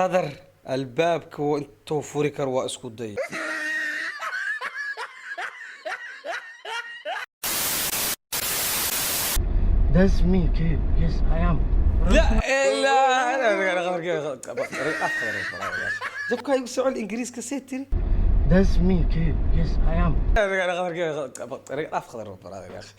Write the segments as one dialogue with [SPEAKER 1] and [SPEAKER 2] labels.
[SPEAKER 1] Khadar albaabka intuu furi karo waa isku day.
[SPEAKER 2] That's me, kid. Yes, I am.
[SPEAKER 1] La ilaaha, jabkaa igu socon Ingiriiska see tiri.
[SPEAKER 2] That's me, kid. Yes, I am.
[SPEAKER 1] Af Khadar brother ya akhi.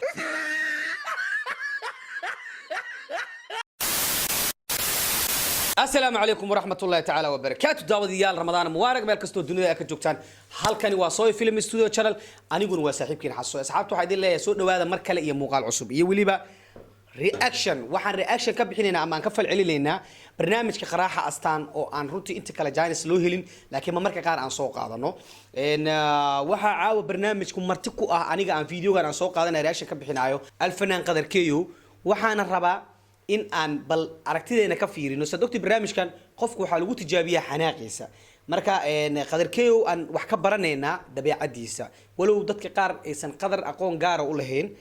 [SPEAKER 1] Asalaamu calaykum waraxmat ullahi tacaala wabarakaatu. Daawadayaal, Ramadaan mubaarak meel kastoo dunida ay ka joogtaan. Halkani waa Soy Film Studio Channel, aniguna waa saaxiibkiin Xaso. Asxaabta, waxaa idin leeyahay soo dhawaada mar kale iyo muuqaal cusub iyo weliba reaction. Waxaan reaction ka bixinaynaa ama aan ka falcelinaynaa barnaamijka Qaraaxa Astaan oo aan runtii inta kale jaanis loo helin, laakiin ma marka qaar aan soo qaadano. Waxaa caawa barnaamijku marti ku ah aniga aan videogan aan soo qaadanaya reaction ka bixinayo Alfanaan Qadar Keyo. Waxaana rabaa in aan bal aragtideena ka fiirino. Saad ogtay, barnaamijkan qofku waxaa lagu tijaabiyaa xanaaqiisa. Marka Qadarkeyow aan wax ka baranaynaa dabeecadiisa, walow dadka qaar aysan Qadar aqoon gaara u lahayn.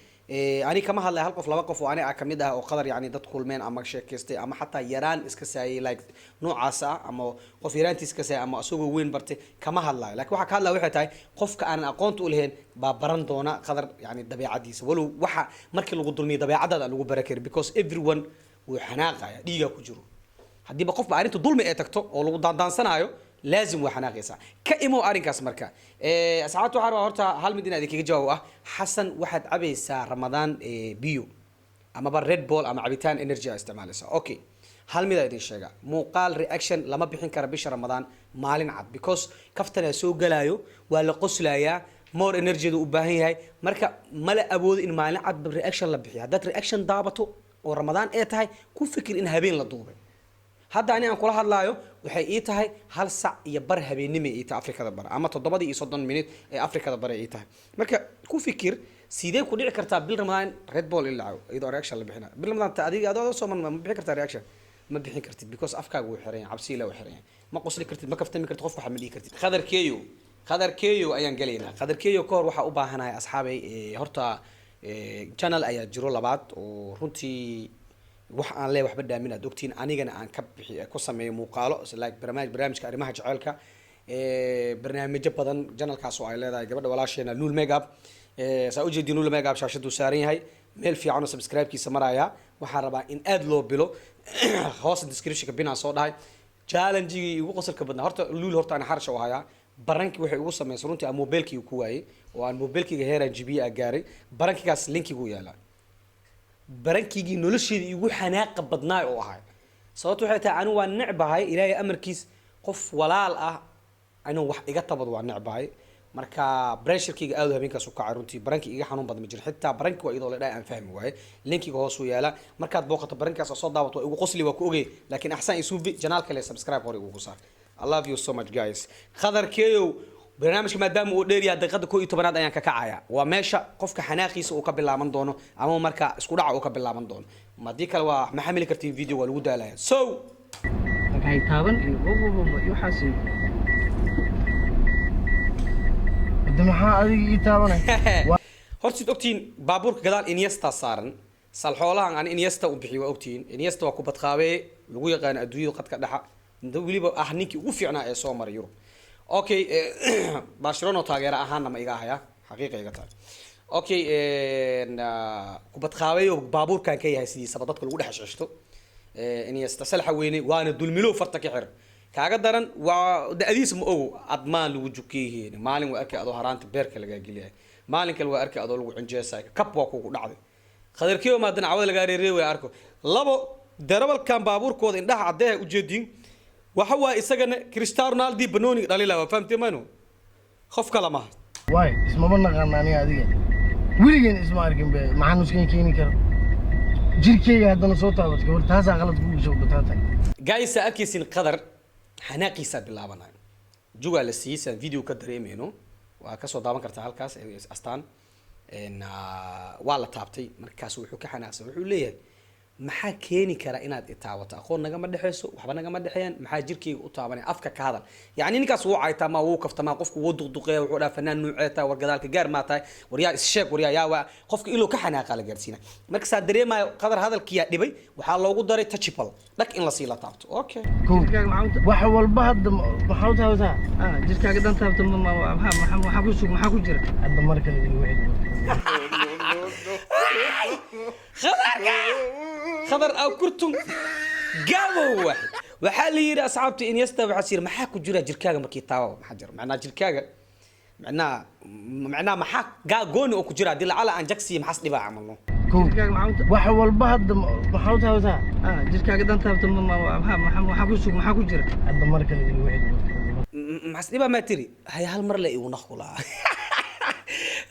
[SPEAKER 1] Ani kama hadlay hal qof, laba qof oo ani ah kamid ah oo Qadar yani dad kulmeen ama sheekaystay ama xataa yaraan iska saayay, like noocaas ah, ama qof yaraantiis iska saayay ama asagoo weyn bartay kama hadlayo. Laakiin waxaa ka hadlaya waxay tahay qofka aanan aqoonta u lahayn baa baran doona Qadar yani dabeecadiisa, walow waxa markii lagu dulmiyo dabeecadaada aan lagu baran karin, because everyone wuu xanaaqaya, dhiigaa ku jiro. Haddiiba qofba arrinta dulmi ay tagto oo lagu daandaansanaayo, laazim waa xanaaqaysaa. Ka imow arrinkaas. Marka asxaabta, waxaa rabaa horta hal mid inaad idinkaga jawaab ah. Xasan, waxaad cabaysaa Ramadaan biyo amaba Red Bull ama cabitaan energy aa isticmaalaysaa. Okay, hal mid aa idin sheega: muuqaal reaction lama bixin kara bisha Ramadaan maalin cad, because kaftanaa soo galaayo, waa la qoslayaa, more energyda u baahan yahay. Marka mala awoodo in maalin cad reaction la bixiyo. Haddaad reaction daabato oo Ramadaan ee tahay, ku fikir in habeen la duubay. Hadda ani aan kula hadlaayo waxay ii tahay 1:15 habeennimay ii tahay Afrikada Bare, ama 7:30 ee Afrikada Bare ii tahay. Marka ku fikir, sidee ku dhici kartaa bil Ramadaan Red Bull in la cabo iyadoo reaction la bixinayo bil Ramadaan? Ta adiga adoo sooman ma bixin kartaa reaction? Ma bixin kartid, because afkaaga wuu xiran yahay, cabsi ilaa wuu xiran yahay. Ma qosli kartid, ma kaftami kartid, qofka waxa ma dhihi kartid. Qadarkeeyo, Qadarkeeyo ayaan gelaynaa. Qadarkeeyo ka hor waxaa u baahanahay, asxaabay, horta channel ayaa jiro labaad oo runtii wax aan lee waxba dhaamin aad ogtiin, anigana aan ka bixi ku sameeyo muuqaalo, like barnaamijka arrimaha jaceylka, barnaamijyo badan. Channelkaas oo ay leedahay gabadha walaasheena Lul Makeup. Saa ujeedin, Lul Makeup shaashaduu saaran yahay, meel fiican oo subscribe-kiisa maraya. Waxaan rabaa in aad loo bilo. Hoos descriptionka binaan soo dhahay. Challenge-gii igu qosolka badnaa horta Lul, horta aan xarasha u hayaa. Barankii waxay ugu sameysay runtii aan mobilkii ku waayey oo aan mobilkeyga heeraan jibiye a gaaray. Barankigaas linkigu yaalaa, barankiygii nolosheeda igu xanaaqa badnaay oo ahay. Sababto waxay tahay, anigu waa necbahay Ilaahay amarkiis qof walaal ah inuu wax iga tabado, waa necbahay. Marka pressurekeyga aad u habeenkaas u kacay. Runtii barankii iga xanuun badan ma jiro. Xitaa baranki waa iyadoo la dhahay aan fahmi waaye. Linkiga hoos uu yaalaa. Markaad booqato barankaas oo soo daawato, waa igu qosli, waa ku ogey. Laakiin axsan isuubi channelka le subscribe hore ugu saar. I love you so much, guys. Qadarkeeyow, barnaamijka maadaama uu dheer yahay, daqiiqada 11aad ayaan ka kacaya. Waa meesha qofka xanaaqiisa uu ka bilaaban doono ama marka isku dhaca uu ka bilaaban doono. Haddii kale waa ma xamili kartiin, video waa lagu daalaya. So
[SPEAKER 2] Marka hay taaban iyo iyo waxaas iyo hadda maxaa adiga ii taabanay?
[SPEAKER 1] Horta sid ogtihiin, baabuurka gadaal Iniesta saaran. Salxoolahan aan Iniesta u bixiyo waa ogtihiin. Iniesta waa kubad qaabee lagu yaqaano adduunyada qadka dhexa, inta weliba ah ninkii ugu fiicnaa ee soo maray Yurub. Okay, Barcelona taageera ahaanna ma iga ahaya, xaqiiqa iga tahay. Okay, kubad qaabeeyo baabuurkan ka yahay sidiisaba dadka lagu dhex xishto Iniesta salxa weyne, waana dulmilow farta ka xir kaaga daran. Waa da-diis ma ogo, admaan lagu jukeyihiin. Maalin waa arkay adoo haraanta beerka lagaa geliyahay, maalin kale waa arkay adoo lagu cinjeesay, kab waa kugu dhacday. Khadarkiyo maadan cawada lagaa reereewaya arko labo darabalkan baabuurkooda indhaha caddeeha ujeediin. Waxa waaye isagana Cristiano Ronaldo banooni dhalila, waa fahamtay mayno, qof kale maaha.
[SPEAKER 2] Waay, ismama naqaan aniga adiga, weligeen isma arkin be. Maxaa nuskan keeni kara jirkeyga haddana soo taabat gabar? Taasaa qalad kugu soo bataata.
[SPEAKER 1] Guys, aa arkaysin Qadar xanaaqiisaa bilaabanaya. Jugaa la siiyey saan video ka dareemayno. Waa kasoo daawan kartaa halkaas Astaan. Waa la taabtay. Markaas wuxuu ka xanaaqsan, wuxuu leeyahay Maxaa keeni kara inaad itaabato? Aqoon nagama dhexeyso, waxba nagama dhexeeyaan. Maxaa jirkayga u taabanaya? Afka ka hadal. Yacni ninkaas wuu caytamaa, wuu kaftamaa, qofku wuu duqduqeeya, wuxuu dhaha fanaan nuucee tahay, war gadaalka gaar maa tahay, war yaa issheeg, war yaa yaa waa qofka iluu ka xanaaqa la gaarsiina. Marka saa dareemayo Qadar hadalkiyaa dhibay, waxaa loogu daray touchable dhag in lasii la taabto. Okay.
[SPEAKER 2] Kow.
[SPEAKER 3] Jirkaaga maxaa u
[SPEAKER 2] Wax walba hadda maxaa u taabataa?
[SPEAKER 3] Ah, jirkaaga dan taabto, maxaa ku sug, maxaa ku jira?
[SPEAKER 2] Hadda mar kale igu celi.
[SPEAKER 1] Khadarka khadar aw kurtum gabow waaxid. Waxaa la yidhi asxaabta Iniesta waxaa yidhi maxaa ku jira jirkaaga markii taaba? Maxaa jira macnaha jirkaaga, macnaha maxaa gaa gooni oo ku jira haddii lacala aan jagsiyo maxaas dhibaa camalno?
[SPEAKER 2] Kow.
[SPEAKER 3] Jirkaaga maxaa u
[SPEAKER 2] Wax walba hadda maxaa u taabataa?
[SPEAKER 3] Ah, jirkaaga dan taabto, maxaa ku sug, maxaa ku jira?
[SPEAKER 2] Hadda mar kale igu celi.
[SPEAKER 1] Maxaas dhibaa maa tiri? Hay, hal mar le igu naq kulaa,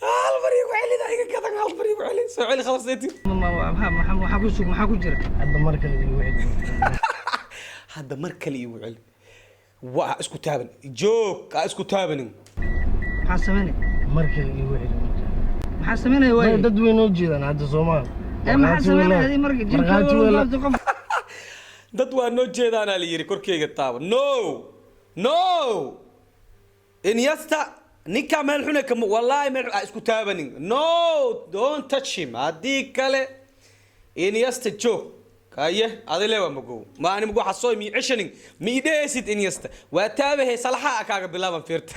[SPEAKER 1] hal mar igu celida, iga gadan, hal mar igu celi, soo celi khalas tiri.
[SPEAKER 3] Maxaa ku sug, maxaa ku jira?
[SPEAKER 2] Hadda mar kale igu celi.
[SPEAKER 1] Hadda mar kale igu celi, waa isku taaban, joog ha isku taabanin.
[SPEAKER 3] Maxaa sameynay?
[SPEAKER 2] Mar kale igu celi.
[SPEAKER 3] Maxaa sameynaya waaye?
[SPEAKER 2] Dad weyn oo jeedaan hadda Soomaal.
[SPEAKER 3] Ee, maxaa sameynaya adii marka
[SPEAKER 2] Markhaati
[SPEAKER 3] jirkaaga
[SPEAKER 2] weyn.
[SPEAKER 3] taabto qof?
[SPEAKER 1] Dad waa noo jeedaanaa la yidhi, korkeyga taaba. No, no, Iniesta ninkaa meel xune kama, wallaahi meel ha isku taabanin. No, don't touch him. Haddii kale Iniesta joog kaye adile waa magow maani mago xasooy mi cishanin mi idheesid. Iniesta waa taabahay, salaxa kaaga bilaaban fiirta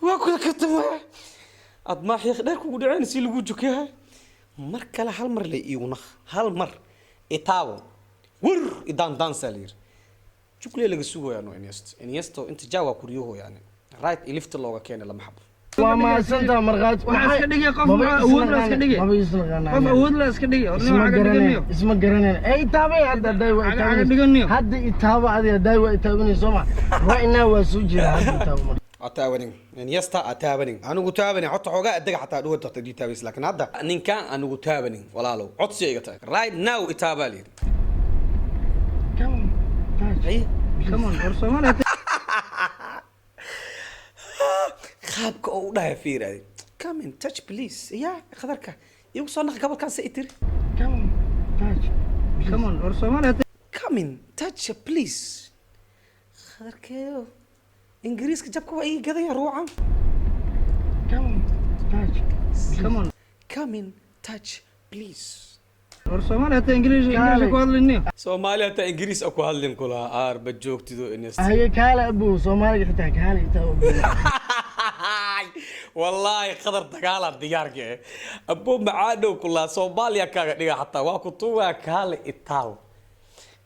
[SPEAKER 1] waa kula katamaya ad maa xiiq dheer kugu dhaceen si lagu jukayahay. Mar kale hal mar le iigu naq, hal mar itaabo, wur idaan daansaa la yidhi, jukle laga sugayaa. No, Iniesta, Iniesta inta jaa waa kuryaho, yani right ilifta looga keenay lama xabo.
[SPEAKER 2] Waa mahadsantaha markhaati.
[SPEAKER 3] Waxaa iska dhigay qof
[SPEAKER 2] Maba
[SPEAKER 3] awood la iska dhigay.
[SPEAKER 2] Maba isnaqaana.
[SPEAKER 3] Qof awood la iska dhigay or
[SPEAKER 2] Isma
[SPEAKER 3] nin caga
[SPEAKER 2] garaneen.
[SPEAKER 3] dhiganiyo.
[SPEAKER 2] Isma garaneen. Ee, itaabay hadda hadday waa
[SPEAKER 3] Caga
[SPEAKER 2] itaabanayso.
[SPEAKER 3] dhiganiyo.
[SPEAKER 2] Hadda itaaba adi hadday waa itaabanayso sooma? Right now waa soo jeeda, hadda itaaba marka.
[SPEAKER 1] Ataabanin Iniesta, ataabanin, anigu taabanin xota xoogaa adaga xataa dhuwa doqta dii taabays, laakiin hadda ninkan anigu taabanin. Walaalow, codsi iga tahay, right now itaabaa la yidhi.
[SPEAKER 2] Come on, touch.
[SPEAKER 1] Haye.
[SPEAKER 3] Come on, war Soomaaliya.
[SPEAKER 1] Qaabka oo u dhahay fiiraday, "Come in, touch please." Ya khadarka igu soo naq gobolkan se itiri.
[SPEAKER 2] Come on, touch.
[SPEAKER 3] Come on, war Soomaaliya.
[SPEAKER 1] "Come in, touch please." Khadarkeeyo Ingiriiska jabka waa ii gadaya ruucan.
[SPEAKER 2] Come on, touch.
[SPEAKER 3] Come on.
[SPEAKER 1] "Come in, touch please."
[SPEAKER 3] War Soomaaliya hata Ingiriis ku hadlayniyo.
[SPEAKER 1] Soomaaliya hataa Ingiriis a ku hadlin kulaha aarba joogtido Iniesta.
[SPEAKER 2] Haye, kaale abu Soomaaliga xitaa kaale itaaba abu.
[SPEAKER 1] Wallaahi qadar dagaalaa diyaarka eh abo macaadhow kulaa Soomaaliya kaaga dhiga xataa waa kutugaa kaale itaaw.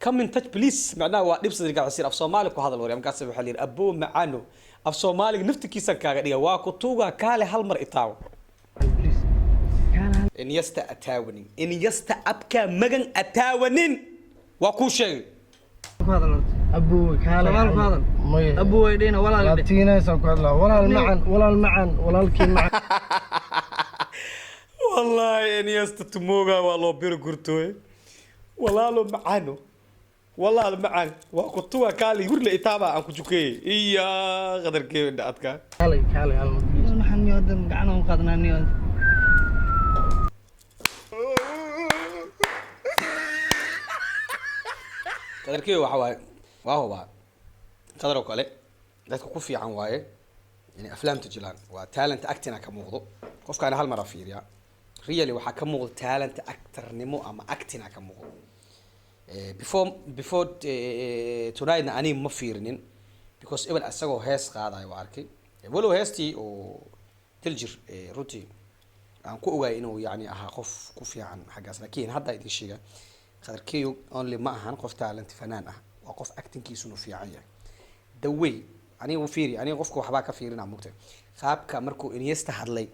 [SPEAKER 1] "Come in, touch please" macnaha waa dhibsad xasiir af Soomaali ku hadal. Warya markaas waxaa la yidhi abo macaano af Soomaaliga naftikiisan kaaga dhiga, waa kutugaa kaale hal mar itaaw.
[SPEAKER 2] Please. Kaale.
[SPEAKER 1] Iniesta ataawanin, Iniesta abkaa magan ataawanin, waa kuu sheegay.
[SPEAKER 3] Ku hadal horta.
[SPEAKER 2] Abu kaale.
[SPEAKER 3] Soomaali ku hadal.
[SPEAKER 2] Maya.
[SPEAKER 3] Abu way dhina walaal dheh.
[SPEAKER 2] Laatiinaysan ku hadlaa. Walaal macan, walaal macan, walaalkii macan.
[SPEAKER 1] Wallaahi Iniesta tumoga waa loo biro gurtooy. Walaalo macaano, walaal macaan, waa kutuga kaali hurle itaaba aan ku jukeeyey iya qadarkeeda adkaa.
[SPEAKER 2] Kaale, kaale hal mar please.
[SPEAKER 3] Waxaan niyo hadda gacan u qaadnaa niyo.
[SPEAKER 1] Qadarkeeda waxa waaye, waa hubaa qadar oo kale dadka ku fiican waaye inay aflaamta jilaan, waa talent acting ka muuqdo qofkaana. Hal mar fiiriya, really waxaa ka muuqdo talent actornimo ama acting ka muuqdo. Before tonightna aniga ma fiirinin because ebel isagoo hees qaadayo waa arkay. Walow heestii oo Diljir, runtii aan ku ogaay inuu yani ahaa qof ku fiican xaggaas, laakiin hadda idin sheega Qadarkeyo only ma ahan qof talent fanaan ah, waa qof actingkiisuna fiican yahay. The way aniga u fiiri, aniga qofka waxbaa ka fiirina mugtay qaabka markuu Iniesta hadlay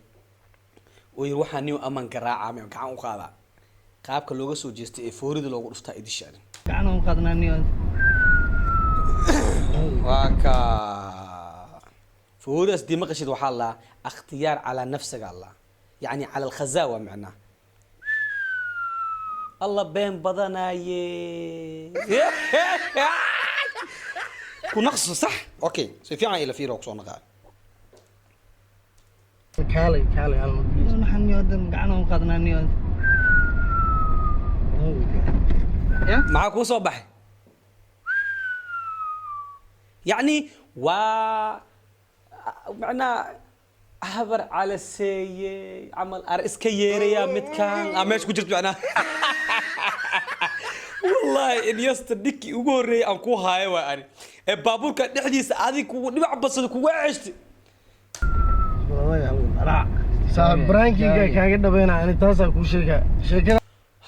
[SPEAKER 1] oo yiri waxaa niw aman garaaca ama gacan u qaadaa, qaabka looga soo jeestay ee foorida loogu dhuftaa idishaan.
[SPEAKER 3] Gacan u qaadnaa niyo.
[SPEAKER 1] Waa ka fooridaas dii maqashid, waxaa la akhtiyaar calaa nafsiga allah, yani cala alkhazaa, macnaha alla been badanaaye ku naqso sax. Okay, si fiican ila fiiro kusoo naqaa.
[SPEAKER 2] Kaale, kaale hal mar please.
[SPEAKER 3] Waxaan niyo hadda gacan u qaadnaa niyo. Ya.
[SPEAKER 1] Maxaa kuu soo baxay? Yacni waa macnaha habar calaseeye camal ar iska yeeraya midkan aa meesha ku jirto. Macnaha wallahi Inyasta ninkii ugu horreeyay aan ku haayo waa ani ee baabuurka dhexdiisa adig kugu dhibac badsada kuga ceshti.
[SPEAKER 2] Saa prankiga kaaga dhabeynaa ani, taasaa kuu sheegaa sheekada.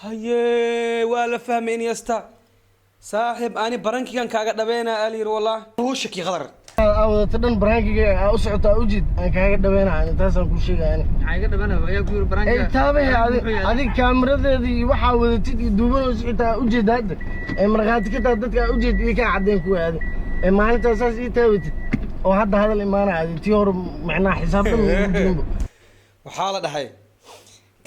[SPEAKER 1] Haye, waa la fahmay. Inyasta saaxib, ani prankigan kaaga dhabeynaa al yiri, wallah uu shaki qadar.
[SPEAKER 2] Aa wadata dhan prankiga aa u socota aa ujeed aan kaaga dhabeynaa ani, taasaan kuu sheegaa ani.
[SPEAKER 3] Maxaa iga dhabanaya? Ayaa ku yiri prankiga.
[SPEAKER 2] Ay taabahe adi, adig kaamiradeedii iyo waxaa wadatid iyo duubanayso xitaa aa ujeed hadda ee markhaati ka taha dadka aa ujeed iyo kaa caddeyn kuwa adi ee maalintaas saas ii taabatid oo hadda hadal imaanaya adi tii hore macnaha xisaabtan ma igu jirinbo.
[SPEAKER 1] Waxaa la dhahay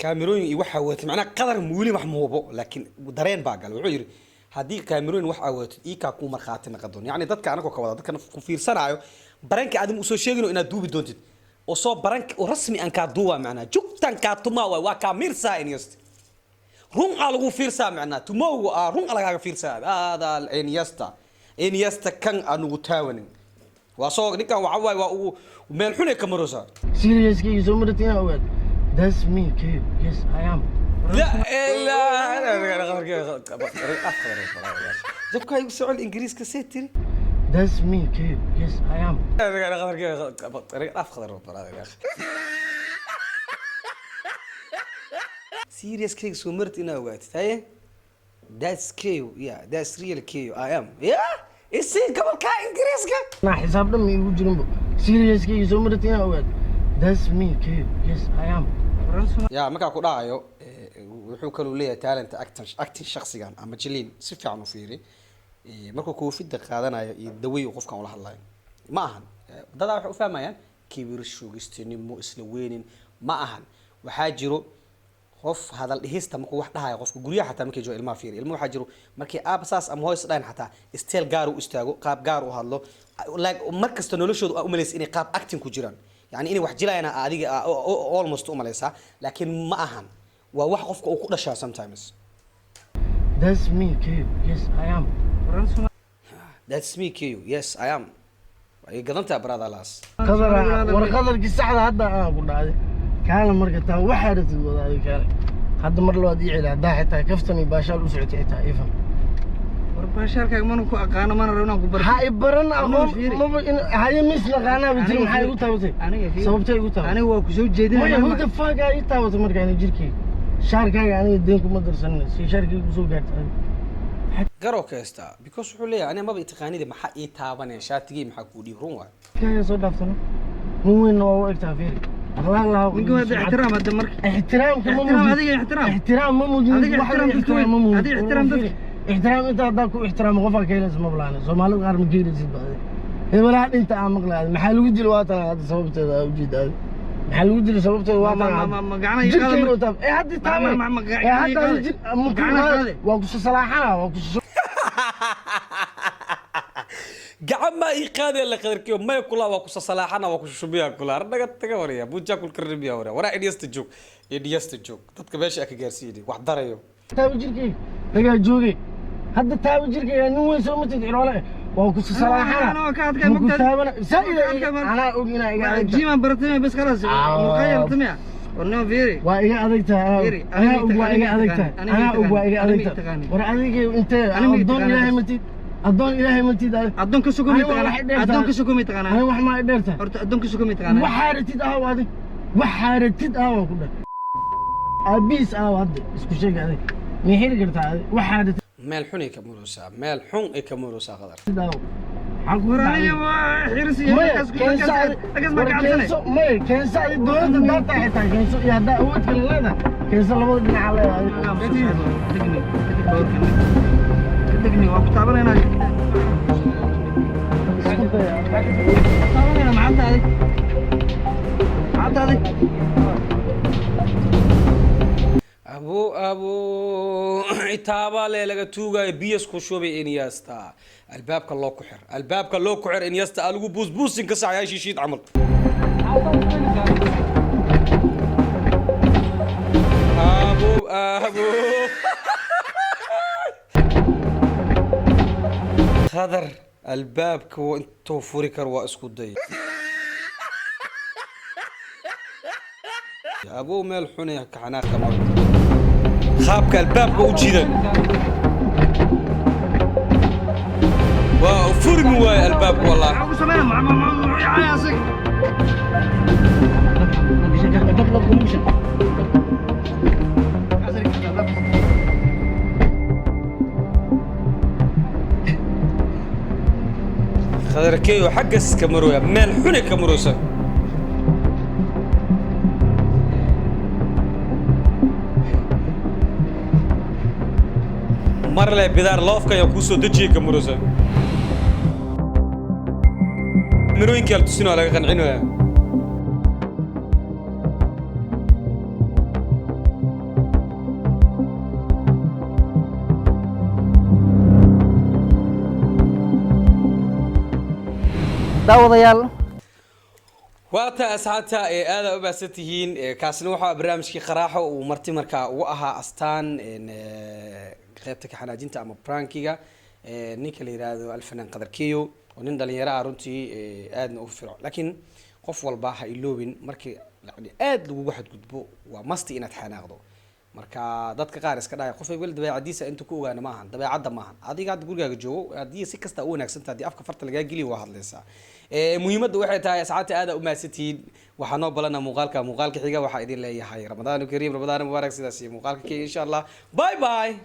[SPEAKER 1] kaamirooyin iyo waxaa wadatid, macnaha qadar weli wax muubo, laakiin dareen baa galay. Wuxuu yidhi haddii kaamirooyin wax aa wadatid ii kaa kuu markhaati naqon doon, yacni dadka anagoo ka wada dadka ku fiirsanaayo pranka adim usoo sheegino inaad duubi doontid oo soo prank oo rasmi aan kaa duuba, macnaha jugtan kaa tumaa waay, waa kaa miirsaa. Inyasta run aa lagu fiirsaa, macnaha tumowga aa run aa lagaaga fiirsaa. Hada Inyasta, Inyasta kan aan ugu taawanin waa soo ninkan waxa waay waa uu meel xun ay ka maroosaa.
[SPEAKER 2] Seriouskayga soo marati inaa ogaad, that's me Kayo, yes I am.
[SPEAKER 1] لا لا jabka igu socon ingiriiska see tiri.
[SPEAKER 2] That's me Kayo, yes I am.
[SPEAKER 1] Af khadar يا أخي, serious kayga soo marti inaa ogaatid. Haye, that's Kayo, yeah, that's real Kayo, I am, yeah, isi gobolka ingiriiska.
[SPEAKER 2] Naa xisaab dhan ma igu jirinbo. Seriouskayga soo marati inaa ogaad, that's me Kayo, yes I am.
[SPEAKER 1] Ya markaa ku dhacayo wuxuu kaluu leeyahay talent acting shaksigan ama jiliin si fiican u fiiri. Markuu koofida qaadanayo iyo dawey uu qofkan ula hadlayo ma ahan. Dadaa waxay u fahmayaan kibir, shugistinimo, isla weynin. Ma ahan. Waxaa jiro qof hadal dhihista markuu wax dhahayo qofka guryaha xataa markay joogo ilmaha fiiri, ilmaha waxaa jiro markay aaba saas ama hooyas dhahayn xataa style gaar u istaago, qaab gaar u hadlo, like mar kasta noloshooda aa umalaysa inay qaab acting ku jiraan, yani inay wax jilayaan adiga almost umalaysaa, laakiin ma ahan, waa wax qofka uu ku dhashaa sometimes.
[SPEAKER 2] That's me Kayo, yes I am.
[SPEAKER 1] That's me Kayo, yes I am. Way gadantaa brother las.
[SPEAKER 2] Qadar war qadarkii saxda hadda aan ku dhacday kaala marka taa waxaa ratid wada adiga kaale hadda mar labaad ii celi haddaa xitaa kaftan iyo baashaal u socotay xitaa ifan.
[SPEAKER 3] War baashaalkaaga mana ku aqaano, mana rabo inaan ku barto.
[SPEAKER 2] Ha i baran aqoon.
[SPEAKER 3] Fiiri.
[SPEAKER 2] Maba in haye mis naqaanaa ba jiri, maxaa igu taabatay?
[SPEAKER 3] Aniga fiiri.
[SPEAKER 2] Sababtay igu taabatay?
[SPEAKER 3] Aniga waa ku soo jeedinaya.
[SPEAKER 2] Maya, who the fuck aa ii taabatay marka? Ani jirkeyga shaarkaaga aniga deen kuma darsanin si shaarkayga kusoo gaartay adiga.
[SPEAKER 1] Garoo ka haystaa because wuxuu leeyahay aniga maba taqaanida, maxaa ii taabanaya shaatigii, maxaa kuu dhiib? Run waay.
[SPEAKER 2] Kaaga soo dhaaftano nin weynna waa u egtaa, fiiri, akhlaaq lahaa.
[SPEAKER 3] Ninka waa ixtiraam hadda marka.
[SPEAKER 2] Ixtiraamka ma
[SPEAKER 3] Ixtiraam.
[SPEAKER 2] muujin.
[SPEAKER 3] Adiga ixtiraam.
[SPEAKER 2] Ixtiraam ma muujin.
[SPEAKER 3] Adiga
[SPEAKER 2] wax
[SPEAKER 3] ixtiraam dadka
[SPEAKER 2] ixtiraam
[SPEAKER 3] weyn.
[SPEAKER 2] ma muujin.
[SPEAKER 3] Adiga ixtiraam dadka.
[SPEAKER 2] Ixtiraam inta haddaa ku ixtiraamo qofaa ka helaysa ma balaana. Soomaalida qaar ma ka helaysid ba adiga. Hebelaha dhinta aan maqlay adiga maxaa lagu dilo? Waa tan hadda sababteeda aa ujeeda adiga maxaa lagu dilo sababteeda waa tan.
[SPEAKER 3] Ma gacanaha ii qaada
[SPEAKER 2] jirkayga
[SPEAKER 3] marka.
[SPEAKER 2] taab ee hadda taabay
[SPEAKER 3] Ma
[SPEAKER 2] ee
[SPEAKER 3] gacanaha ii
[SPEAKER 2] hadda
[SPEAKER 3] qaade.
[SPEAKER 2] jir ma ku
[SPEAKER 3] Gacanaha qaade.
[SPEAKER 2] Waa ku salaaxana, waa ku
[SPEAKER 1] Gacan maa ii qaadaya la qadarkiyo maya kula waa kusa salaaxana, waa kushushubiya kula naga taga waraya buujaa kulkarribiya waraya waraa. Inyasta joog, Inyasta joog, dadka meesha ka gaarsiinay wax darayo.
[SPEAKER 2] Taaba jirkayga ragaa joogay hadda, taaba jirkayga nin weyn soo matid ciroole waa ku salaaxana.
[SPEAKER 3] Ana waa ka adkay
[SPEAKER 2] ma ku
[SPEAKER 3] magtaada.
[SPEAKER 2] taabana saa'id.
[SPEAKER 3] Waa ka adkay marka.
[SPEAKER 2] Anaa og inaa iga adag tahay.
[SPEAKER 3] Jiimaan baratay bas khalaas. Murqaya bartay war nima fiiri.
[SPEAKER 2] Waa iga adag tahay anaa og.
[SPEAKER 3] Fiiri,
[SPEAKER 2] anaa
[SPEAKER 3] aniga
[SPEAKER 2] og waa iga
[SPEAKER 3] aniga
[SPEAKER 2] adag tahay.
[SPEAKER 3] aniga
[SPEAKER 2] Anaa og waa iga
[SPEAKER 3] aniga
[SPEAKER 2] adag tahay.
[SPEAKER 3] taqaani.
[SPEAKER 2] War adiga intee
[SPEAKER 3] Aniga
[SPEAKER 2] addoon
[SPEAKER 3] taqaani.
[SPEAKER 2] ilaahay matid, addoon ilaahay matid adiga.
[SPEAKER 3] Addoon ka sugo mi
[SPEAKER 2] Aniga
[SPEAKER 3] taqaana?
[SPEAKER 2] waxay dheer
[SPEAKER 3] Addoon ka
[SPEAKER 2] tahay.
[SPEAKER 3] sugo mi taqaana?
[SPEAKER 2] Aniga wax maa i dheer tahay.
[SPEAKER 3] Horta addoon ka sugo mi taqaana?
[SPEAKER 2] Waxaa ratid ahaw adig, waxaa ratid ahaw ku dheh aabihiis ahaw hadda isku sheeg adig ma xiri kartaa adig waxaa ratid
[SPEAKER 1] Meel xun ay ka muraysaa, meel xun ay ka muraysaa qadar.
[SPEAKER 2] Ahaw maxaa kugu
[SPEAKER 3] War
[SPEAKER 2] dhacay?
[SPEAKER 3] aniga waa xirsi.
[SPEAKER 2] Maya
[SPEAKER 3] halkaas
[SPEAKER 2] keenso
[SPEAKER 3] halkaas
[SPEAKER 2] adi
[SPEAKER 3] halkaas ma
[SPEAKER 2] war
[SPEAKER 3] ka cabsanay.
[SPEAKER 2] keenso, maya keenso adi dowladda haddaa tahay xitaa keenso iyo haddaa awood kale leedahay keenso, labada dhinaca leedahay adiga.
[SPEAKER 3] Degni degni, waa ku taabanaynaa.
[SPEAKER 2] Isku daya.
[SPEAKER 3] Taabanayna maanta adig, maanta adig.
[SPEAKER 1] Abo abo itaaba le laga tuugayo biyas ku shubay Inyasta, albaabka loo ku xir, albaabka loo ku xir Inyasta aa lagu buusbuusin ka saxaya shishiid camal. Abo abo. Khadar albaabka intuu furi karo waa isku day. Abow meel xunay ka xanaaqa mar qaabka albaabka u jiidan waa furmi waaye albaabka wallahi.
[SPEAKER 3] Maxaa ku sameynaa? Ma asaga.
[SPEAKER 1] Khadarkeeyo xaggas ka marooya, meel xunay ka maroosa. Marle bidaar loofka ayaa kuu soo dejiyay ka maroosa. Mirooyinkii ala tusinoo laga qancinaya.
[SPEAKER 3] Daawadayaal.
[SPEAKER 1] Waa taa asxaabta ee aada u baahsan tihiin. Kaasina waxaa barnaamijkii qaraaxo uu marti markaa ugu ahaa Astaan qaybta ka xanaajinta ama prankiga, ninka la yiraahdo alfanaan Qadarkeyo oo nin dhalinyaro ah runtii, aadna u firco. Laakiin qof walba ha iloobin, markii yani aad lagugu xadgudbo waa masti inaad xanaaqdo. Marka dadka qaar iska dhahaya qof weli dabeecadiisa inta ku ogaana maahan, dabeecadda maahan. Adiga hadda gurigaaga joogo, haddii si kasta u wanaagsan tahay, haddii afka farta lagaa geliyo waa hadlaysaa. Muhiimadda waxay tahay, asxaabta, aada u mahadsantihiin. Waxaa noo balana muuqaalka xiga. Waxaa idin leeyahay Ramadaan kariim, Ramadaan mubaarak. Sidaas iyo muuqaalka kenya insha Allah. Bye bye.